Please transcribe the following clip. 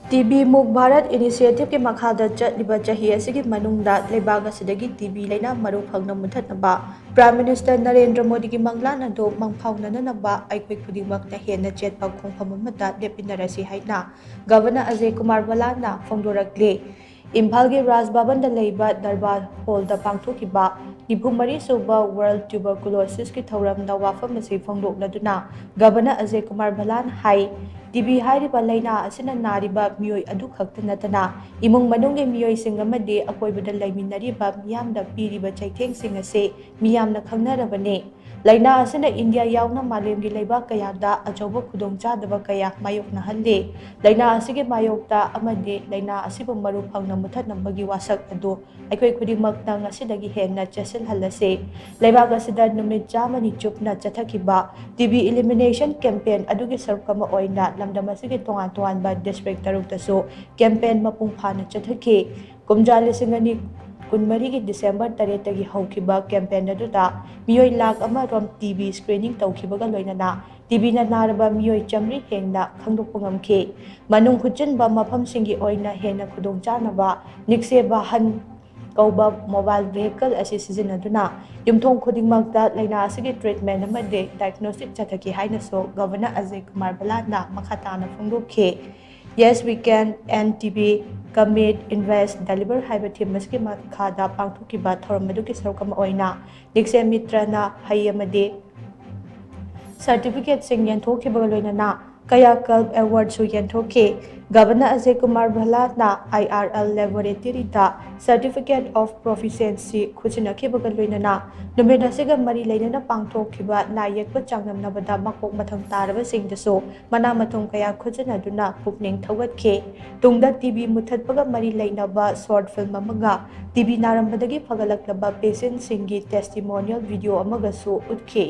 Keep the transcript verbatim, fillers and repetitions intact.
T B ꯃꯨꯛ ꯚꯥꯔꯠ ꯏꯅꯤꯁꯤꯌꯦꯇꯤꯚꯀꯤ ꯃꯈꯥꯗ ꯆꯠꯂꯤꯕ ꯆꯍꯤ ꯑꯁꯤꯒꯤ ꯃꯅꯨꯡꯗ ꯂꯩꯕꯥꯛ ꯑꯁꯤꯗꯒꯤ ꯇꯤ ꯕꯤ ꯂꯥꯏꯅꯥ ꯃꯔꯨ ꯐꯪꯅ ꯃꯨꯊꯠꯅꯕ Prime Minister ꯅꯔꯦꯟꯗ꯭ꯔ ꯃꯣꯗꯤꯒꯤ ꯃꯪꯂꯥꯟ ꯑꯗꯨ ꯃꯪꯐꯥꯎꯅꯅꯅꯕ ꯑꯩꯈꯣꯏ ꯈꯨꯗꯤꯡꯃꯛꯅ ꯍꯦꯟꯅ ꯆꯦꯠꯄ ꯈꯣꯡꯐꯝ ꯑꯃꯗ ꯂꯦꯞꯃꯤꯟꯅꯔꯁꯤ ꯍꯥꯏꯅ Governor ꯑꯖꯌ ꯀꯨꯃꯥꯔ ꯚꯜꯂꯥꯅ ꯐꯣꯡꯗꯣꯔꯛꯂꯤ꯫ ꯏꯝꯐꯥꯜꯒꯤ ꯔꯥꯖ ꯚꯕꯟꯗ ꯂꯩꯕ ꯗꯔꯕꯥꯔ ꯍꯣꯜꯗ ꯄꯥꯡꯊꯣꯛꯈꯤꯕ ꯅꯤꯐꯨ ꯃꯔꯤ ꯁꯨꯕ World Tuberculosisꯀꯤ ꯊꯧꯔꯝꯗ ꯋꯥꯐꯝ ꯑꯁꯤ ꯐꯣꯡꯗꯣꯛꯂꯗꯨꯅ Governor ꯑꯖꯌ ꯀꯨꯃꯥꯔ ꯚꯜꯂꯥꯟ ꯍꯥꯏ, ꯇꯤ ꯕꯤ ꯍꯥꯏꯔꯤꯕ ꯂꯥꯏꯅꯥ ꯑꯁꯤꯅ ꯅꯥꯔꯤꯕ ꯃꯤꯑꯣꯏ ꯑꯗꯨ ꯈꯛꯇ ꯅꯠꯇꯅ ꯏꯃꯨꯡ ꯃꯅꯨꯡꯒꯤ ꯃꯤꯑꯣꯏꯁꯤꯡ ꯑꯃꯗꯤ ꯑꯀꯣꯏꯕꯗ ꯂꯩꯃꯤꯟꯅꯔꯤꯕ ꯃꯤꯌꯥꯝꯗ ꯄꯤꯔꯤꯕ ꯆꯩꯊꯦꯡꯁꯤꯡ ꯑꯁꯤ ꯃꯤꯌꯥꯝꯅ ꯈꯪꯅꯔꯕꯅꯤ꯫ ꯂꯥꯏꯅꯥ ꯑꯁꯤꯅ ꯏꯟꯗꯤꯌꯥ ꯌꯥꯎꯅ ꯃꯥꯂꯦꯝꯒꯤ ꯂꯩꯕꯥꯛ ꯀꯌꯥꯗ ꯑꯆꯧꯕ ꯈꯨꯗꯣꯡꯆꯥꯗꯕ ꯀꯌꯥ ꯃꯥꯌꯣꯛꯅꯍꯜꯂꯤ꯫ ꯂꯥꯏꯅꯥ ꯑꯁꯤꯒꯤ ꯃꯥꯌꯣꯛꯇ ꯑꯃꯗꯤ ꯂꯥꯏꯅꯥ ꯑꯁꯤꯕꯨ ꯃꯔꯨ ꯐꯪꯅ ꯃꯨꯊꯠꯅꯕꯒꯤ ꯋꯥꯁꯛ ꯑꯗꯨ ꯑꯩꯈꯣꯏ ꯈꯨꯗꯤꯡꯃꯛꯅ ꯉꯁꯤꯗꯒꯤ ꯍꯦꯟꯅ ꯆꯦꯠꯁꯤꯜꯍꯜꯂꯁꯤ꯫ ꯂꯩꯕꯥꯛ ꯑꯁꯤꯗ ꯅꯨꯃꯤꯠ ꯆꯥꯝꯃꯅꯤ ꯆꯨꯞꯅ ꯆꯠꯊꯈꯤꯕ ꯇꯤ ꯕꯤ elimination campaign ꯑꯗꯨꯒꯤ ꯁꯔꯨꯛ ꯑꯃ ꯑꯣꯏꯅ ꯂꯝꯗꯝ ꯑꯁꯤꯒꯤ ꯇꯣꯉꯥꯟ ꯇꯣꯉꯥꯟꯕ district ꯇꯔꯨꯛꯇꯁꯨ campaign ꯃꯄꯨꯡ ꯐꯥꯅ ꯆꯠꯊꯈꯤ꯫ ꯀꯨꯝꯖꯥ ꯂꯤꯁꯤꯡ ꯑꯅꯤ ꯀꯨꯟꯃꯔꯤꯒꯤ December ꯇꯔꯦꯠꯇꯒꯤ ꯍꯧꯈꯤꯕ campaign ꯑꯗꯨꯗ ꯃꯤꯑꯣꯏ ꯂꯥꯈ ꯑꯃ ꯔꯣꯝ ꯇꯤ ꯕꯤ screening ꯇꯧꯈꯤꯕꯒ ꯂꯣꯏꯅꯅ ꯇꯤ ꯕꯤꯅ ꯅꯥꯔꯕ ꯃꯤꯑꯣꯏ ꯆꯥꯃꯔꯤ ꯍꯦꯟꯅ ꯈꯪꯗꯣꯛꯄ ꯉꯝꯈꯤ꯫ ꯃꯅꯨꯡ ꯍꯨꯠꯆꯤꯟꯕ ꯃꯐꯝꯁꯤꯡꯒꯤ ꯑꯣꯏꯅ ꯍꯦꯟꯅ ꯈꯨꯗꯣꯡꯆꯥꯅꯕ ꯅꯤꯛꯁꯦ ꯚꯥꯍꯟ ꯀꯧꯕ mobile vehicle ꯑꯁꯤ ꯁꯤꯖꯤꯟꯅꯗꯨꯅ ꯌꯨꯝꯊꯣꯡ ꯈꯨꯗꯤꯡꯃꯛꯇ ꯂꯥꯏꯅꯥ ꯑꯁꯤꯒꯤ treatment ꯑꯃꯗꯤ diagnostic ꯆꯠꯊꯈꯤ ꯍꯥꯏꯅꯁꯨ Governor ꯑꯖꯌ ꯀꯨꯃꯥꯔ ꯚꯜꯂꯥꯟꯅ ꯃꯈꯥ ꯇꯥꯅ ꯐꯣꯡꯗꯣꯛꯈꯤ꯫ Yes, We Can End T B, Commit, Invest, Deliver ꯍꯥꯏꯕ theme ꯑꯁꯤꯒꯤ ꯃꯈꯥꯗ ꯄꯥꯡꯊꯣꯛꯈꯤꯕ ꯊꯧꯔꯝ ꯑꯗꯨꯒꯤ ꯁꯔꯨꯛ ꯑꯃ ꯑꯣꯏꯅ ꯅꯤꯛꯁꯦ ꯃꯤꯇ꯭ꯔꯅ ꯍꯩ ꯑꯃꯗꯤ certificateꯁꯤꯡ ꯌꯦꯟꯊꯣꯛꯈꯤꯕꯒ ꯂꯣꯏꯅꯅ ꯀꯌꯥꯀꯜꯞ awardꯁꯨ ꯌꯦꯟꯊꯣꯛꯈꯤ꯫ Governor Ajay Kumar ꯚꯜꯂꯥꯟꯅ I R L laboratoryꯗ Certificate of Proficiency ꯈꯨꯠꯁꯤꯟꯅꯈꯤꯕꯒ ꯂꯣꯏꯅꯅ ꯅꯨꯃꯤꯠ ꯑꯁꯤꯒ ꯃꯔꯤ ꯂꯩꯅꯅ ꯄꯥꯡꯊꯣꯛꯈꯤꯕ ꯂꯥꯏ ꯌꯦꯛꯄ ꯆꯥꯡꯗꯝꯅꯕꯗ ꯃꯀꯣꯛ ꯃꯊꯪ ꯇꯥꯔꯕꯁꯤꯡꯗꯁꯨ ꯃꯅꯥ ꯃꯊꯨꯝ ꯀꯌꯥ ꯈꯨꯠꯁꯤꯟꯅꯗꯨꯅ ꯄꯨꯛꯅꯤꯡ ꯊꯧꯒꯠꯈꯤ꯫ ꯇꯨꯡꯗ ꯇꯤ ꯕꯤ ꯃꯨꯊꯠꯄꯒ ꯃꯔꯤ ꯂꯩꯅꯕ short film ꯑꯃꯒ ꯇꯤ ꯕꯤ ꯅꯥꯔꯝꯕꯗꯒꯤ ꯐꯒꯠꯂꯛꯂꯕ patientꯁꯤꯡꯒꯤ testimonial video ꯑꯃꯒꯁꯨ ꯎꯠꯈꯤ꯫